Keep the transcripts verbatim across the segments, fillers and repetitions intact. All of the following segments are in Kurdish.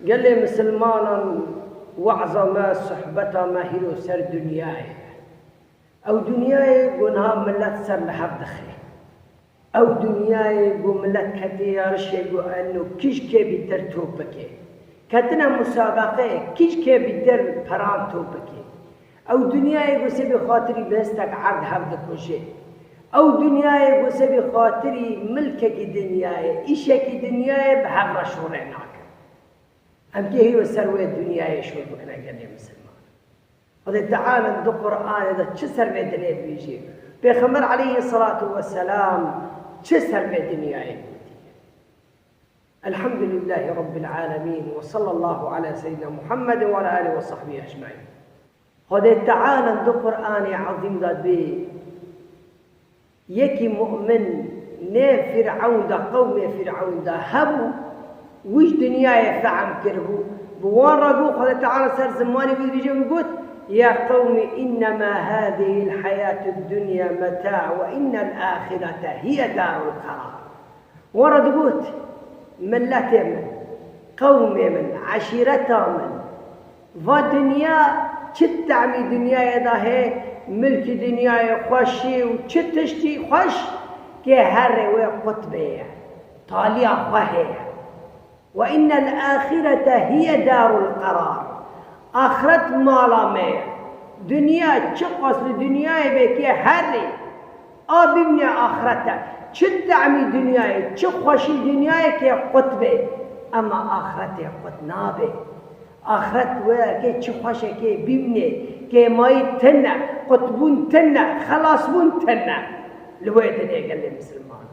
Gelê misilmanan, we'za me, sohbeta me hîro ser dinyayê ye. Ew dinyayê ku niha milet ser li hev dixe. Ew dinyayê ku milet ketiye yarişê ku eno kîj kê bîtir top bike. Ketine musabeqeyê kîj kê bîtir peran top bike. Ew dinyayê ku sebî xatirî bihestek erd hev dikuje. Ew dinyayê ku sebî xatirî milkekî dinyayê, îşekî dinyayê bi hev re şûrê nakin. Em kê hîro ser wê dinyayê şûr bikine gelê misilman. Xwedê Teala di Qur'anê de çi ser vê dinê dibêjî? Pêxember aleyhisselatu vesselam çi ser vê dinyayê gotî? Elhamdülillahî Rabbil alemin ve sallallahu ala seyyidina Muhammedin ve ala alihi ve sahbihi ecmaîn. Xwedê Teala di Qur'anê Ezîm de dibê, yekî mu'min nê Fîr'ewn de, qewmê Fîr'ewn de hebû, wî ji dinyayê fehm kiribû. Bi wan re got, Xwedê Teala ser zimanê wî dibêje, wî got, "Ya qewmî, innema hâzihil hayâtud dunya metâ ve innel âxirete hiye dârul qerâr." Wan re digot, "Miletê min, qewmê min, eşîreta min, va dinya çi tehmî dinyayê de heye, milkî dinyayê, xweşî û çi tiştî xweş, kê herê wê qutbê ye, taliya xwe heye. Ve innel âxirete hiye dârul qerâr." Axiret mala me ye. Dinya çiqas li dinyayê be, kê herê a bimîne, axiret e. Çi tehmî dinyayê, çi xweşî dinyayê kê qut be, ema axiretê qut nabe. Axiret wê kê çi xweş e, kê bimîne, kêmayî tune, qutbûn tune, xelasbûn tune. Li wê dinê gelê misilman.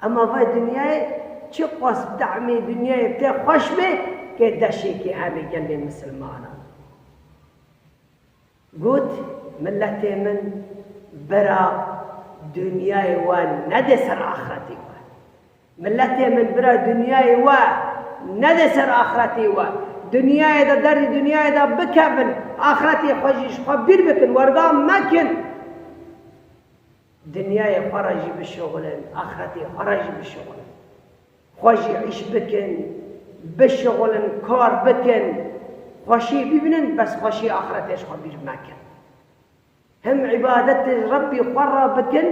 Ema vay dinyayê çiqas tehmî dinyayê bi te xweş be, kê deşekê hebe gelê misilmanan. Got, miletê min, bira dinyayê we nede ser axiretê we. Miletê min, bira dinyayê we nede ser axiretê we. Dinyayê de, derdê dinyayê de bikevin, axiretê xwe jî ji xwe bîr bikin, werga mekin. Dinyayê xwe re jî bişuxulin, axiretê xwe re jî bişuxulin. Xwe jî îş bikin, bişuxulin, kar bikin, xweşî bibînin, bes xweşî axiretê ji xwe bîr mekin. Him îbadetê Rebbî xwe re bikin,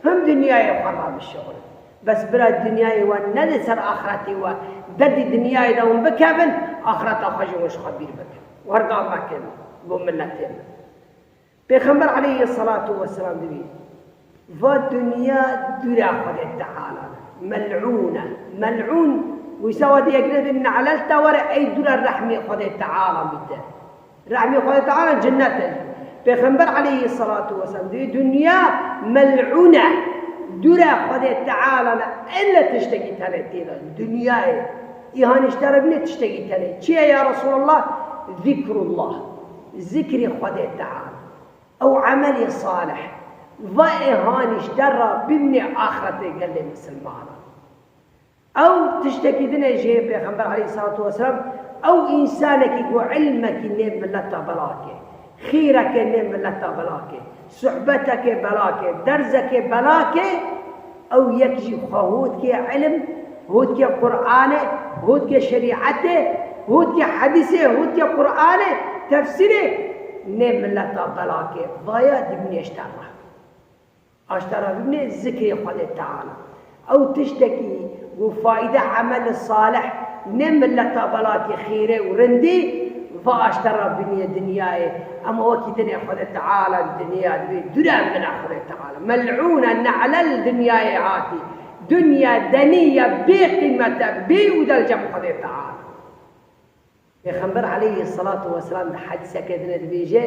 him dinyayê xwe re bişuxulin. Bes bira dinyayê we nede ser axiretê we, derdê dinyayê de hûn bikevin, axireta xwe jî hûn ji xwe bîr bikin. Werga mekin bo miletê min. Pêxember aleyhisselatu vesselam dibî, va dinya dûra Xwedê Teala ne. Mel'ûn e. Mel'ûn, wisa wa diye girê bi ne'lel te were, ey dûra rehmê Xwedê Teala bîte. Rehmê Xwedê Teala cinnet e. Pêxember aleyhisselatu vesselam dibî, dinya mel'ûn e. Dûra Xwedê Teala ne. Elle tiştekî tenê tê de. Dinyayê. Îhanî ji te re bîne tiştekî tenê. Çi ye ya Resulallah? Zikrullah. Zikrê Xwedê Teala. Ew emelê salih. Va ê hanî ji te re bimîne axretê gelê misilmanan. Ew tiştekî din e jê Pêxember aleyhissalatu vesselam, ew însanekî ku ilmekî nê mileta belakê, xîrekê nê mileta belakê, suhbetekê belakê, derzekê belakê, ew yek jî xwe hûtkê ilim, hûtkê Qur'anê, hûtkê şerîetê, hûtkê hedîsê, hûtkê Qur'anê, tefsîrê nê mileta belakê, vaya dibîne ji te re. Aştera bibîne zikrê Xwedê Teala. Ew tiştekî ku faîde emel salih nê mileta belakê xîrê û rindî, va aştera bîniye dinyayê. Ema wekî dinê Xwedê Teala dinya dibê dûre min e Xwedê Teala. Mel'ûne ne'lel dinyayê hatî. Dinya denî ye bê qîmet e, bê û del cem Xwedê Teala. Pêxember aleyhissalatu vesselam di hedîseke din de dibêje,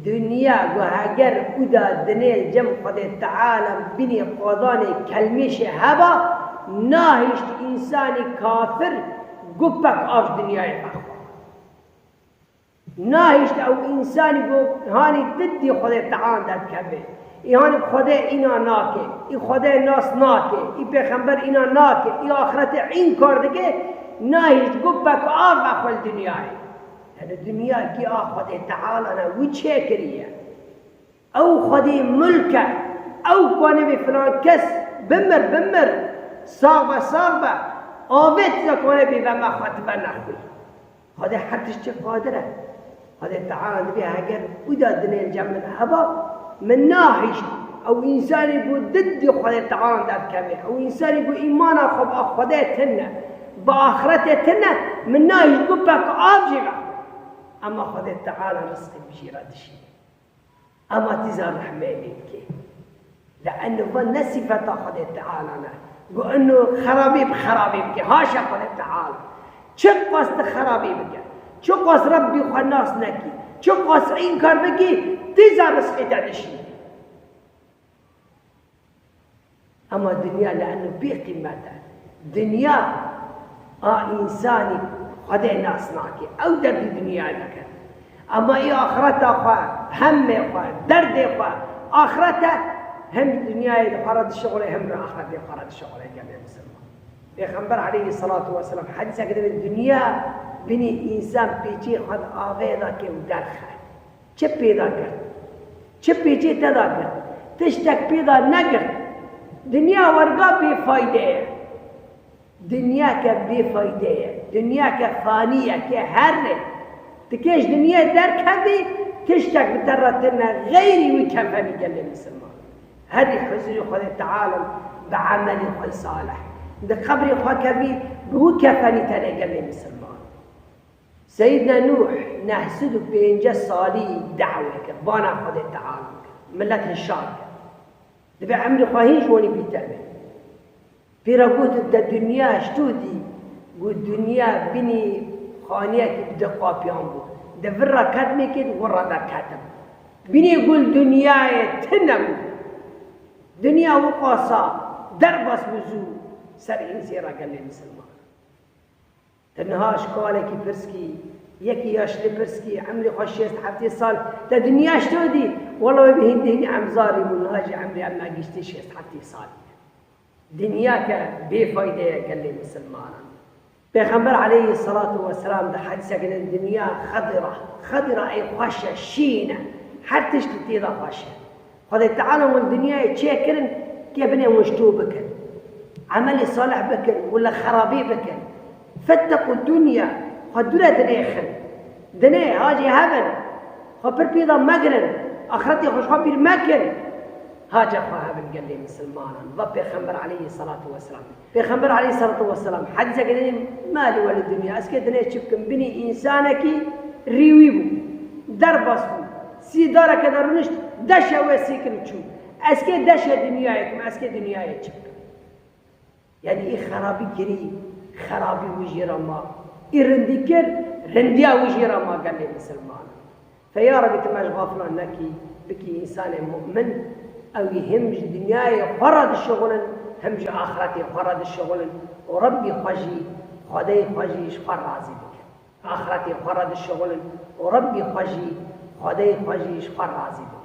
dinya ku heger uda dinê cem Xwedê Teala binê qadanê kelmêşê heba, nahişt însanî kafir gupek av dinyayê vexwe. Nahişt ew însanî ku hanî diddî Xwedê Teala derdikeve. Î hanî Xwedê îna nake, î Xwedê nas nake, î pêxember îna nake, î axirete înkar dike, nahişt gupek av vexwe li dinyayê. Yani dinya gî a Xwedê Teala ne, wî çêkiriye. Ew Xwedê mulk e, ew ku anî vê filan kes bimir, bimir, sax be, sax be. Avê tu zakane bê ve me xwe tu ve nexwî. Xwedê her tiştê qadir e. Xwedê Teala dibê heger ûda dinê li cem min heba, min nahîşt ew însanî ku didî Xwedê Teala derdikeve, ew însanî ku îmana xwe bi Xwedê tune, bi axretê tune, min nahîşt ku pek av jê ve. Ema Xwedê Teala rizqê bi jê re dişîne. Ema tîza rehmê lê dike. Li eno va ne sîfeta Xwedê Teala ne. Ku eno xerabî bi xerabî bike. Haşa Xwedê Teala. Çiqas tu xerabî bike, çiqas Rebbî xwe nas nekî, çiqas înkar bikî, tîza rizqê te dişîne. Ema dinya li eno bê qîmet e. Dinya a însanî Xwedê nas nake. Ew derdî dinyayê dike. Ema î axireta xwe, hemê xwe, derdê xwe, axiret e, hem dinyayê li xwe re dişixule, hem re axretê xwe re dişixule gelê misilman. Pêxember aleyhisselatu vesselam hedîseke dibê dinya binî însan pêçê xwe di avê de ke û derxe. Çi pêda girt? Çi pêçê te da girt? Tiştek pêda negirt. Dinya werga bêfayde ye. Dinyake bêfayde ye. Dinyake fanî ye ke here. Tu kê ji dinyayê derkevî, tiştek bi te re tune xeyrî wî kefenî gelê misilman. Herî huzurê Xwedê Teala bi emelê xwe salih. Di qebrê xwe kevî, bi wî kefenî tenê gelê misilman. Seyyidna Nûh neh sed û pêncî salî dawê kir, bana Xwedê Teala kir. Milet hişar kir. Dibê emrê xwe hîn ji wanî bîte be. Pê re got, te dinya ji to dî? Got, dinya binî xaniyekî bi du qapiyan bû. Di vir re ketmê kê, di wir re derketim. Binê gul dinyayê tune bû. Dinya wiqasa derbas bû zû ser însê re gelê misilman. Te niha ji kalekî pirs kî, yekî yaşlî pirs kî, emrê xwe şêst heftê sal, te dinya ji to dî? Wela wê bi hîndî hînî emzarî bû, niha jî emrê em me giştî şêst heftê salî. Dinya ke bêfayde ye gelê misilmanan. Pêxember aleyhisselatu vesselam di hedîseke din dinya xedira, xedira ê xweş e, şîn e, her tiştî tê de xweş e. Xwedê Teala hûn dinyayê çêkirin, kê binê hûn ji to bikin. Emelê salih bikin, hûn li xerabî bikin. Fetteqû dunya, xwe dûre dinê xin. Dinê, hacê hevin. Xwe pir pê de megirin. Axretê xwe ji xwe bîr mekin. Haca xwe hevin gelê misilmanan. Va Pêxember aleyhisselatu vesselam. Pêxember aleyhisselatu vesselam hedîseke dinê, malî we li dinya, ez kê dinê çi bikim? Binî însanekî rîwî bû, derbas bû, sî dareke de rûnişt, deşe wê sî kir û çû. Ez kê deşe dinyayê kim, ez kê dinyayê çi bikim? Yanî î xerabî kirî, xerabî wî jê re ma. Î rindî kir, rindiya wî jê re ma gelê misilman. Fe ya Rebî, tu me ji xafilan nekî, bikî însanê mu'min, ew ê him ji dinyayê xwe re dişixulin, him ji axretê xwe re dişixulin û Rebbî xwe jî, Xwedeyê xwe jî ji xwe razî bikin. Axretê xwe re dişixulin û Rebbî xwe jî, Xwedeyê xwe jî ji xwe razî bikin.